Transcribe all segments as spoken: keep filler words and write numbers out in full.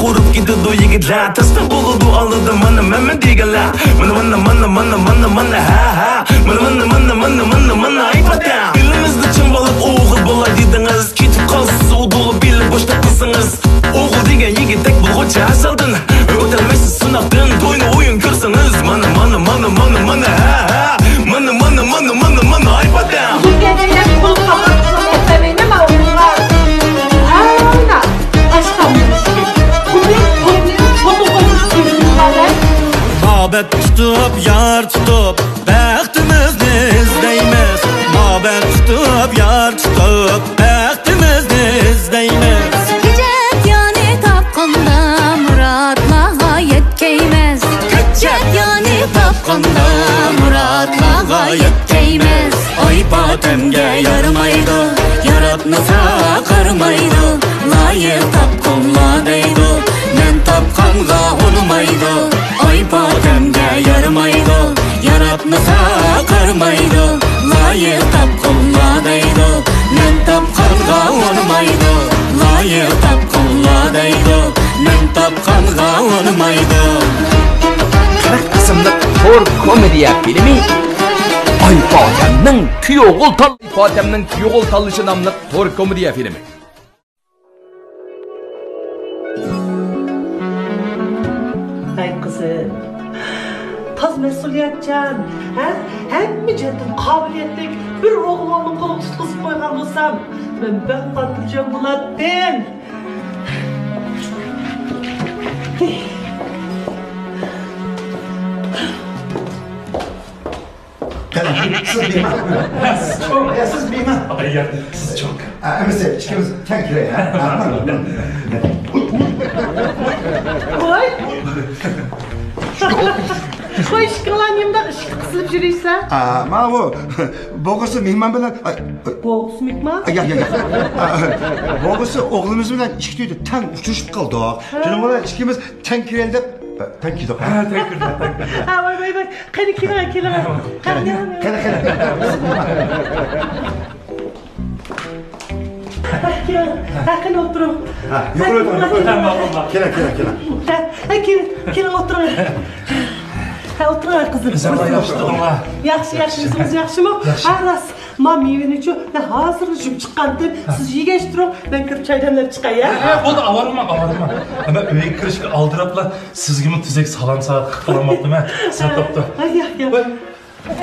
ئۇرۇپ كېتىدۇ يىگىتلەر، تەستە بولىدۇ ئالدىدا مانا مەنمەن دېگەنلەر. مانا، مانا، مانا، مانا، مانا، مانا، ھە، ھە. مانا، مانا، مانا، مانا، مانا، مانا، ئەي پاتە. بېلىمىزنى چىڭ باغلاپ ئوغۇل بولاي دېدىڭىز. كېتىپ قالسىز ئۇدۇلۇپ بېلى بوش تاپمىسىڭىز. ئوغۇل دېگەن يىگىتتەك بولغۇچە ئەزەلدىن. ئۆتەلمەيسىز سىناقتىن، توينى ئويۇن كۆرسىڭىز. مانا، مانا، مانا، مانا، مانا، ھە، ھە. مانا، مانا، مانا، مانا، مانا، ئەي پاتە. مۇھەببەت تۇتۇپ، يار تۇتۇپ، بەختىمىزنى ئىزدەيمىز. مۇھەببەت تۇتۇپ، يار تۇتۇپ، بەختىمىزنى ئىزدەيمىز. كۆچەت يارنى تاپقاندا، مۇرادلارغا يەتكەيمىز. كۆچەت يارنى تاپقاندا، مۇرادلارغا يەتكەيمىز. ئاي پاتەمگە يارىمايدۇ، ياراتمىسا قارىمايدۇ. لايىق تاپقۇنلا دەيدۇ، مەن تاپقانغا ئۇنىمايدۇ. ئاي پاتەمگە يارىمايدۇ، ياراتمىسا قارىمايدۇ. لايىق تاپقۇنلا دەيدۇ، مەن تاپقانغا ئۇنىمايدۇ. لايىق تاپقۇنلا دەيدۇ، مەن تاپقانغا ئۇنىمايدۇ. قىرىق قىسىملىق تور كومېدىيە فىلىمى ئاي پاتەمنىڭ كۈيئوغۇل تال-، ئاي پاتەمنىڭ كۈيئوغۇل تاللىشى ناملىق تور كومېدىيە فىلىمى. ھەي قىزىم، تاز مەسئۇلىيەتچان، ھە؟ ھەممە جەھەتتىن قابىلىيەتلىك بىر ئوغۇل بالىنىڭ قولىغا تۇتقۇزۇپ قويغان بولسام، مەن بەك خاتىرجەم بولاتتىم. قېنى، سىز مېھمان. سىز چوڭ. ئە، سىز مېھمان. ئاي، ياق، سىز چوڭ. ئە، ئەمىسە، ئىككىمىز تەڭ كىرەي، ھە؟ ھە، مانا، مانا. ۋاي. ۋاي، ئىككىڭلار نېمىنداق ئىشىكنى قىسىلىپ يۈرۈيسەن؟ ئا، ماۋۇ، بوغۇسى مېھمان بىلەن، ئاي، بوغۇسى مېھمان؟ ئاي، ياق، ياق، ياق. ئا، بوغۇسى ئوغلىمىز بىلەن ئىشىك تۈۋىدە تەڭ ئۇچرىشىپ قالدۇق. ھە. شۇنىڭ بىلەن ئىككىمىز تەڭ كىرەيلى دەپ، ئە، تەڭ كىردۇق. ھە، تەڭ كىردۇق، تەڭ كىردۇق. ھە، ۋاي، ۋاي، ۋاي. قېنى، كېلىڭە، كېلىڭە. قېنى، قېنى، قېنى. ھە، كېلىڭ. ھە، قېنى، ئولتۇرۇڭ. ھە، يۇقىرى ئولتۇرۇڭ، يۇقىرى ئولتۇرۇڭ. ھە، ماقۇل، ماقۇل. كېلىڭ، كېلىڭ، كېلىڭ. ھە، ھە، كېلىڭ، كېلىڭ، ئولتۇرۇڭ. ھە، ئولتۇرۇڭ، قىزىم. ئۆزۈڭلار ياخشى تۇردۇڭلار؟ ياخشى، ياخشى. ئۆزىڭىز ياخشىمۇ؟ ياخشى. ھە، راست. ما مېۋىنىچۇ، مەن ھازىرلا يۇيۇپ چىققانتىم. ھە. سىز يېگەچ تۇرۇڭ، مەن كىرىپ چاي دەملەپ چىقاي، ھە؟ ھە، ھە، بولدى، ئاۋارە بولماڭ، ئاۋارە بولماڭ. مەن ئۆيگە كىرىشكە ئالدىراپلا سىزگىمۇ تۈزەك سالام ساۋات قىلىپ قالالماپتىمەن. سەن تاپتا. ھە، ياق، ياق. ۋاي،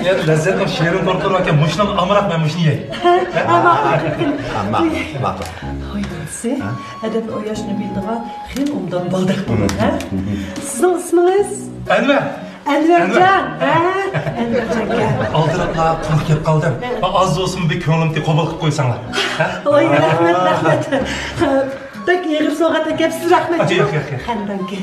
يەنە لەززەتنىڭ شېرىن تورتلىرى باركەن، مۇشۇنىڭ ئامراق، مەن مۇشۇنى يەي. ھە، ھە، ماقۇل، قىلىڭ. ھە، ماقۇل، ماقۇل. ھوي، دادىسى، ھە؟ ئەدەپ ئوياشنى بىلىدىغان خېلى ئوبدان بالىدەك بولدى، ھە؟ سىزنىڭ ئىسمىڭىز؟ ئەنۋەر. ئەنۋەرجان، ئەنۋەر. ھە؟ ئەنۋەرجانكەن. ئالدىراپلا قۇرۇق كەپ قالدىم. ھە. ھازىر بولسىمۇ بىر كۆڭلۈمنى قوبۇل قىلىپ قويساڭلار. ھە؟ ۋاي، رەھمەت، رەھمەت. بەك ئېغىر سوۋغات ئەكەپسىز، رەھمەت. ياق، ياق، ياق. قەندەنكى.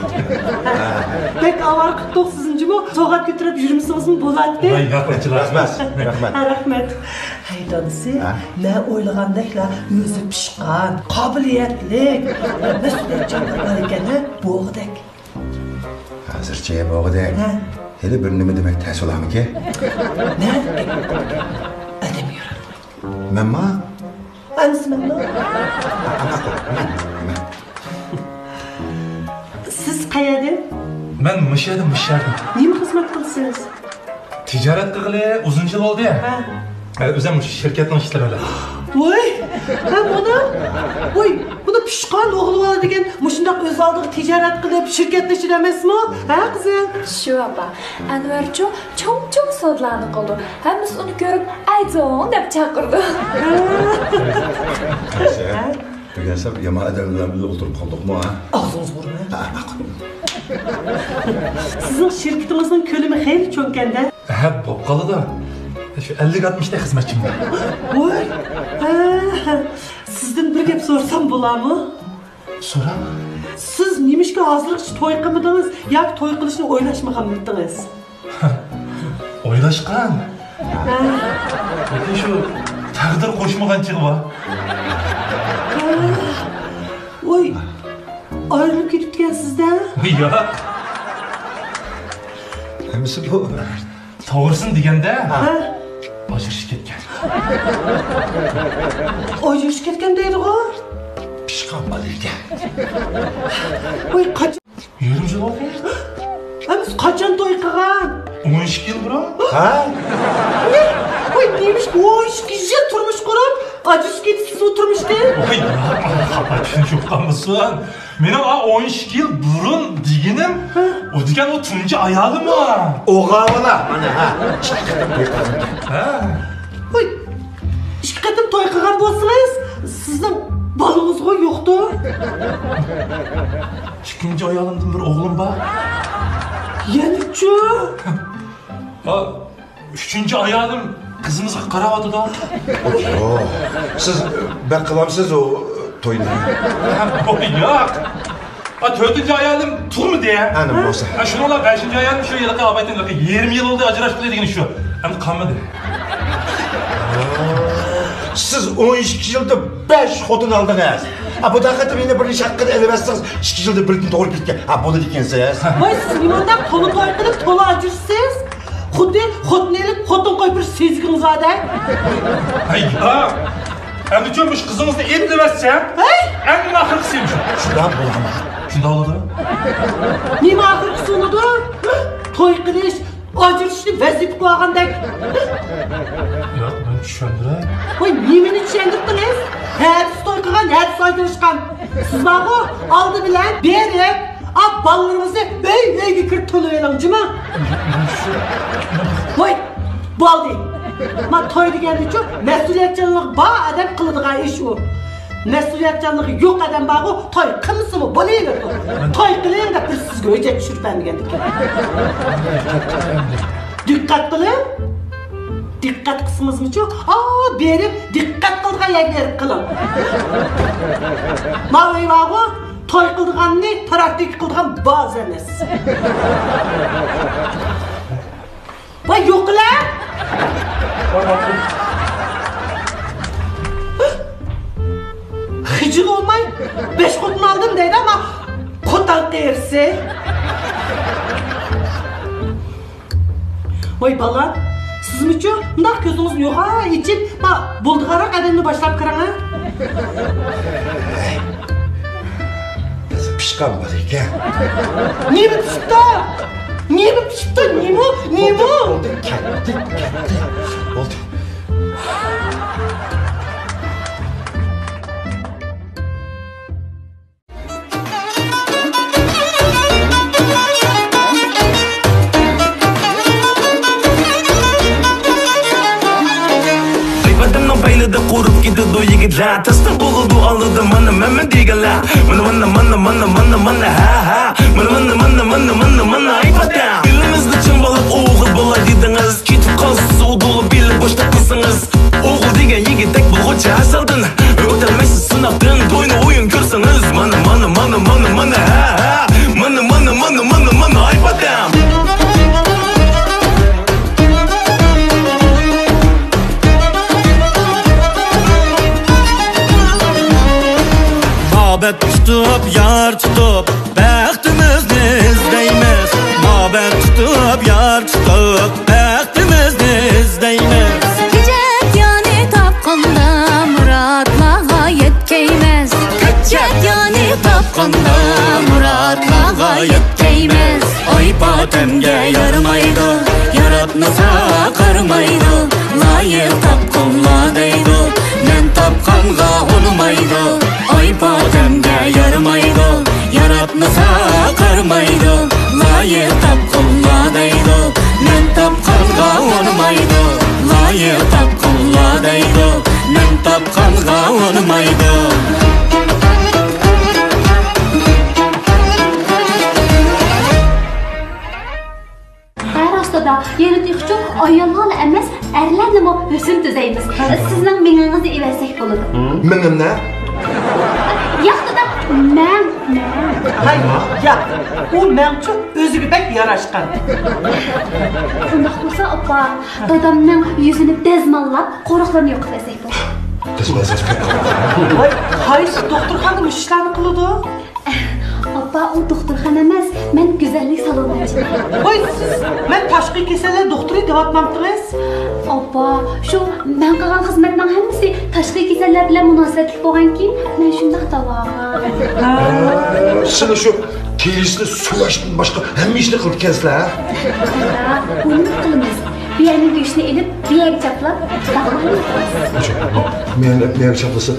بەك ئاۋارە قىپتۇق سىزنى جۇمۇ. سوۋغات كۆتۈرۈپ يۈرمىسىڭىزمۇ بولاتتى. ۋاي، ياق، ئاچىلار. رەھمەت، رەھمەت. ھە، رەھمەت. ھەي، دادىسى، ھە؟ مەن ئويلىغاندەكلا ئۆزى پىشقان، قابىلىيەتلىك، مەسئۇلىيەتچان بار ئىكەن، ھە؟ بوغدەك. ھازىرچە بوغدەك. ھە. ھېلى بىر نېمە دېمەك تەس بولامىكى؟ نە؟ ئادەم ياراتمايدۇ. مەنما؟ ئەمىسە مەنما؟ سىز قەيەردىن؟ مەن مۇشۇ يەردىن، مۇشۇ يەردىن. نېمە خىزمەت قىلىسىز؟ تىجارەت قىلغىلى ئۇزۇن يىل بولدى. ھە. ئە، ئۆزۈم مۇشۇ شىركەتنىڭ ئىشلىرى بىلەن. ۋوي، ھە، بۇنى، ۋوي، بۇنى پىشقان ئوغلى بالا دېگەن مۇشۇنداق ئۆز ئالدىغا تىجارەت قىلىپ، شىركەتنىڭ ئىچىدە ئەمەسمۇ؟ ھە، قىزىم؟ شۇ، ئاپا. ئەنۋەرچۇ چوڭ-چوڭ سودىلارنى قىلىدۇ. ھەممىسى ئۇنى كۆرۈپ، ئەيجون دەپ چاقىرىدۇ. ھە؟ بۈگۈن سەل يامان ئادەملەر بىلەن ئولتۇرۇپ قالدۇقمۇ، ھە؟ ئاغزىڭىزنى بۇرىمەن. ھە، ماقۇل. سىزنىڭ شىركىتىڭىزنىڭ كۆلىمى خېلى چوڭكەن-دە. ھە، بولۇپ قالىدۇ. شۇ ئەللىك ئاتمىشتەك خىزمەتچىم بار. ۋوي! ھە، سىزدىن بىر گەپ سورىسام بولامۇ؟ سورا. سىز نېمىشقا ھازىرغىچە توي قىلمىدىڭىز ياكى توي قىلىشنى ئويلاشمىغانمىدىڭىز؟ ئويلاشقان. ھە. لېكىن شۇ تەقدىر قوشمىغان چېغى بار. ھە. ۋوي، ئايرىلىپ كېتىپتىكەنسىز-دە؟ ياق. ھەممىسى بۇ. توغرىسىنى دېگەندە، ھە؟ ئاجرىشىپ كەتكەن. ئاجرىشىپ كەتكەن دەيدىغۇ؟ پىشقان. ۋاي، قاچان؟ يېرىم يىل بولدى. ئەمىسە قاچان توي قىلغان؟ ئون ئىككى يىل بۇرۇن. ھە؟ ۋاي، نېمىشقا ئون ئىككى يىل تۇرمۇش قۇرۇپ، ئاجرىشىپ كېتىسىزمۇ تۇرمۇشتىن؟ ۋاي، ياق، خاتا چۈشىنىپ قالمىسۇن. مېنىڭ ئا ئون ئىككى يىل بۇرۇن دېگىنىم، ھە؟ ئۇ دېگەن ئۇ تۇنجى ئايالىم ئۇ. ئوغاۋلا، مانا، ھە. ھە. ۋاي، ئىككى قېتىم توي قىلغان بولسىڭىز، سىزنىڭ بالىڭىزغۇ يوقتۇ؟ ئىككىنچى ئايالىمدىن بىر ئوغلۇم بار. يەنىچۇ؟ ھا، ئۈچىنچى ئايالىم قىزىمىزغا قاراۋاتىدۇ. يوق، سىز بەك قىلامسىز ئۇ توينى. ھە، ياق. ھا، تۆتىنچى ئايالىم تۇغمىدى. ھە، نېمە بولسا. ھا، شۇنىڭلا بەشىنچى ئايالىم شۇ ھېلىقى ئاپايتىن ھېلىقى يېرىم يىل بولدى ئاجراشقىلى دېگىنى شۇ. ئەمدى قالمىدى. سىز ئون ئىككى يىلدا بەش خوتۇن ئالدىڭىز. ھا، بۇ دەقىقىدە مېنى بىر نەچچە ھەققىدە ئېلىۋەتسىڭىز، ئىككى يىلدا بىردىن توغرا كېتىدىكەن. ھا، بولىدىكەنسىز. ۋاي، سىز نېمانداق تولا توي قىلىپ، تولا ئاجرىشىسىز؟ خۇددى خوتۇن ئېلىپ، خوتۇن قويۇپ بېرىش سېزىكىڭىزدەك. ھەي، ياق. ئەمدىچۇ مۇشۇ قىزىڭىزنى ئېلىۋەتسەم، ھەي! ئەڭ ئاخىرقىسى شۇ. شۇنداق بولامدۇ؟ شۇنداق بولىدۇ. نېمە ئاخىرقىسى بولىدۇ؟ توي قىلىش، ئاجرىشىشنى ۋەزىپە قىلىۋالغاندەك. ياق، مەن چۈشەندۈرەي. ۋاي، نېمىنى چۈشەندۈردىڭىز؟ ھەدىسى توي قىلغان، ھەدىسى ئاجراشقان. سىز بارغۇ، ئالدى بىلەن بېرىپ، ئا، بالىلىرىڭىزنى ئۆي-ئۆيگە كىرىپ تونۇۋېلىڭ، جۇمۇ. ۋاي، بولدى. ما، توي دېگەندىچۇ، مەسئۇلىيەتچانلىقى بار ئادەم قىلىدىغان ئىش ئۇ. مەسئۇلىيەتچانلىقى يوق ئادەم بارغۇ، توي قىلمىسىمۇ بولۇۋېرىدۇ. توي قىلىڭ دەپ بىر سىزگە ھۆججەت چۈشۈرۈپ بەرمىگەندىكىن. دىققەت قىلىڭ. دىققەت قىلسىڭىزمۇچۇ، ئا، بېرىپ دىققەت قىلىدىغان يەرگە بېرىپ قىلىڭ. ماۋۇ بارغۇ، توي قىلىدىغاننى پراكتىكا قىلىدىغان بازا ئەمەس. ۋاي، يوقلا! خىجىل بولماي، بەش خوتۇن ئالدىم دەيدۇ، ئەمما قوتان قېرىسى. ۋاي بالام، سىزمۇچۇ مۇنداق كۆزىڭىزنى يوغان ئېچىپ، ما، بولىدىغانراق ئادەمنى باشلاپ كىرىڭ، ھە؟ بىز پىشقان بار ئىكەن. نېمە پىشىپتۇ؟ نېمە پىشىپتۇ؟ نېمە؟ نېمە؟ بولدى، بولدى، كەتتى، كەتتى. بولدى. ئايبادەمنىڭ پەيلىدە قۇرۇپ كېتىدۇ يىگىتلەر، تەستە بولىدۇ ئالدىدا مانا مەنمۇ دېگەنلەر. مانا، مانا، مانا، مانا، مانا، مانا، ھە، ھە. مانا، مانا، مانا، مانا، مانا، مانا، ئايبادەم. ئېلىمىزنى چىڭ باغلاپ ئوغۇل بولاي دېدىڭىز، كېتىپ قالسىز ئۇدۇل بىللە بوش تاپمىسىڭىز. ئوغۇل دېگەن يىگىتتەك بولغۇچە ئەزەلدىن، ئۆتەلمەيسىز سىناقتىن، بوينى ئويۇن كۆرسىڭىز. مانا، مانا، مانا، مانا، مانا، ھە، ھە. مانا، مانا، مانا، مانا، مانا، ئايبادەم. مۇھەببەت تۇتۇپ، يار تۇتۇپ، بەختىمىزنى ئىزدەيمىز. مۇھەببەت تۇتۇپ، يار تۇتۇپ، بەختىمىزنى ئىزدەيمىز. كۆچەت يارنى تاپقاندا، مۇرادلارغا يەتكەيمىز. كۆچەت يارنى تاپقاندا، مۇرادلارغا يەتكەيمىز. ئاي پاتەمگە يارىمايدۇ، ياراتمىسا قارىمايدۇ. لايىق تاپقانلار دەيدۇ، مەن تاپقانغا ئۇنىمايدۇ. ئاي پاتەمگە يارىمايدۇ، ياراتمىسا قارىمايدۇ. لايىق تاپقانلار دەيدۇ، مەن تاپقانغا ئۇنىمايدۇ. لايىق تاپقانلار دەيدۇ، مەن تاپقانغا ئۇنىمايدۇ. ھە، راست دادا، يەنە تېخىچۇ ئاياللارلا ئەمەس، ئەرلەرنىمۇ ھۆسن تۈزەيمىز. سىزنىڭ مېڭىڭىزنى ئېۋەتسەك بولىدۇ. مېڭىمنى؟ ياق دادا، مەڭ، مەڭ. ھەي، ياق، ئۇ مەڭچۇ ئۆزىگە بەك ياراشقان. ئۇنداق بولسا ئاپا، دادامنىڭ يۈزىنى دەزماللاپ، قورۇقلىرىنى يوقىتىۋەتسەك بولىدۇ. دەزمال سېتىپ كەتتىڭ. ۋاي، قايسى دوختۇرخانىدا مۇشۇ ئىشلارنى قىلىدۇ؟ ئاپا، ئۇ دوختۇرخانا ئەمەس، مەن گۈزەللىك سالونى ئاچىمەن. ۋاي سىز، مەن تاشقى كېسەللەر دوختۇرى دەۋاتمامتىڭىز؟ ئاپا، شۇ مەن قىلغان خىزمەتنىڭ ھەممىسى تاشقى كېسەللەر بىلەن مۇناسىۋەتلىك بولغانكىن، مەن شۇنداق داۋاغا. سىلەر شۇ تېرىسىنى سۇۋاشتىن باشقا ھەممە ئىشنى قىلىدىكەنسىلەر، ھە؟ ئۇنى قىلىمىز. بۇ يەرنىڭ گۆشىنى ئېلىپ، بۇ يەرگە چاپلاپ، مەن، مەن چاپلىسا.